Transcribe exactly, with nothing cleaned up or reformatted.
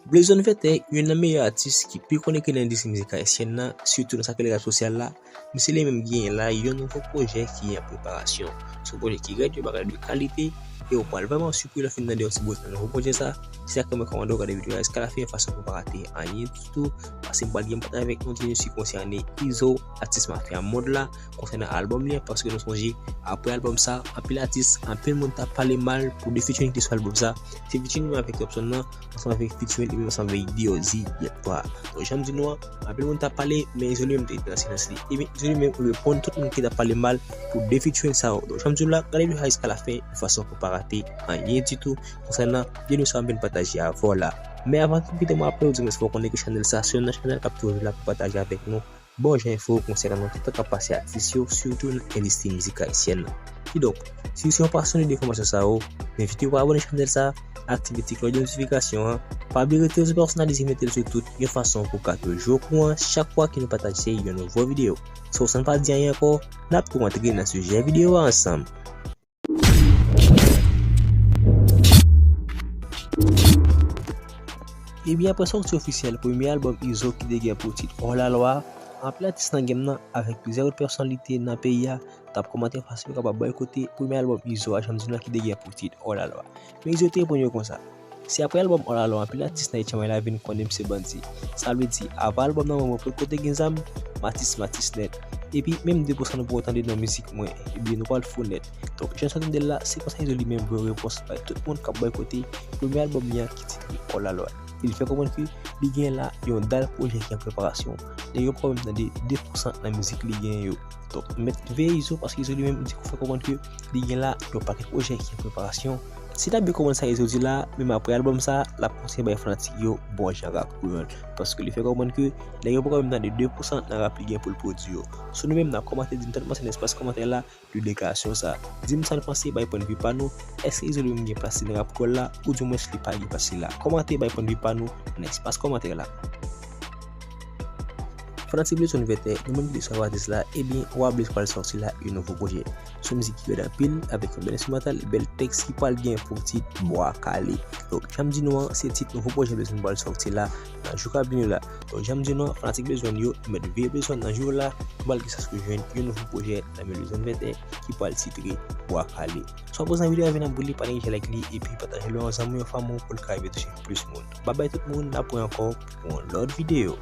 Blaze One Vètè, youn nan meyè atis ki pi konnekte nan endistri mizik ayisyèn nan, sitou nan sa k rele rap sosyal la, misye li menm genyen la yon nouvo pwojè ki an preparasyon. Se yon pwojè ki rèd, yon bagay de kalite, e w pral vrèman sipri lè w fin tande yon ti bout nan nouvo pwojè sa. Se sa k fè mwen kòmande w gade videyo a jiska la fen, fason pou w pa rate anyen ditou, paske m pral gen pataje avèk nou ti sijè konsène Izo, atis mafya mond la, konsènan albòm li an, paske nou sonje, apre albòm sa, anpil atis, anpil moun t ap pale mal pou de featuring ki te sou albòm sa. Se featuring li menm avèk Robson nan, ansanm avèk featuring li menm ansanm avèk D O Z, Yèt Twa. Donk, jan m di nou an, anpil moun t ap pale, men Izo li menm te nan silans li. Ebyen, Izo li menm reponn tout moun ki t ap pale mal pou de featuring sa yo. Donk, jan m di nou la, gade videyo a jiska la fen, yon fason pou w pa rate anyen ditou konsènan de nou sa m vin pataje avè w la. Men avan tou, kite mwen raple w, di mwen si w konnen ke chanèl sa, se yon nan chanèl k ap toujou la pou pataje avèk nou bon jan enfo konsènan tout sa k ap pase atis yo, sitou nan endistri mizik ayisyèn nan. Kidonk, si w se yon pasyone de enfòmasyon sa yo, m envite w pou abòne chanèl sa, aktive ti klòch de notifikasyon an, pa bliye rete sou pèsonalize mete l sou tout, yon fason pou w ka toujou okouran chak fwa ke nou pataje yon nouvo videyo. So, san pa di anyen ankò, n ap tou antre nan sijè videyo a ansanm. Ebyen, apre sòti ofisyèl premye albòm Izo ki te gen pou tit Hors la loi, anpil atis nan game nan avèk plizyè lòt pèsonalite nan peyi a t ap kòmante fason yo kapab bòykote premye albòm Izo a, jan m di nou an, ki te gen pou tit Hors la loi. Men Izo te reponn yo konsa: "Se apre albòm Hors la loi, anpil atis nan Haiti la vin konnen m se bandi. Sa vle di, avan albòm nan, mwen, mwen potko te gen zam, m atis, m atis nèt. Epi, menm de pou san nou poko tande nan mizik mwen, ebyen, nou pral fou nèt." Donk, jan sa tande l la, se konsa Izo li menm voye repons bay tout moun k ap bòykote premye albòm li an ki titre Hors la loi. Li fè konprann ke li gen la yon dal pwojè ki an preparasyon. Nèg yo poko menm tande de pou san nan mizik li gen yo. Donk, mèt veye Izo, paske Izo li menm di, fè konprann ke li gen la yon pakèt pwojè ki an preparasyon. Si n ap byen konprann sa Izo di la, menm apre albòm sa, l ap kontinye bay fanatik yo bon jan rap kreyòl. Paske li fè konprann ke nèg yo poko menm tande de pou san nan rap li gen pou l pwodui yo. So nou menm n ap kòmante, di m tèlman se nan espas kòmantè la de deklarasyon sa. Di m sa n panse, bay pwennvi pa nou. Èske Izo li menm gen plas li nan rap kreyòl la, oudimwens li pa gen plas li la? Kòmante, bay pwennvi pa nou nan espas kòmantè la. Fanatik Blaze One Vètè, nou menm ki te swiv atis la, ebyen, Wa Blaze pral sòti la yon nouvo pwojè. Se yon mizik ki rèd anpil, avèk yon bèl enstrimantal, bèl tèks ki pral gen pou tit Bwa Kale. Donk, jan m di nou an, se tit nouvo pwojè Blaze One pral sòti la, nan jou k ap vini yo la. Donk, jan m di nou an, fanatik Blaze One yo, nou mèt veye Blaze One nan jou yo la, nou pral gen chans pou jwenn yon nouvo pwojè nan men Blaze One Vètè ki pral titre Bwa Kale. So, apre sa, videyo a vin ap boule, pa neglije like li, epi pataje l yon zanmi, yon fanmi w pou l ka rive touche plis moun. Babay tout moun, n ap wè ankò pou yon lòt videyo.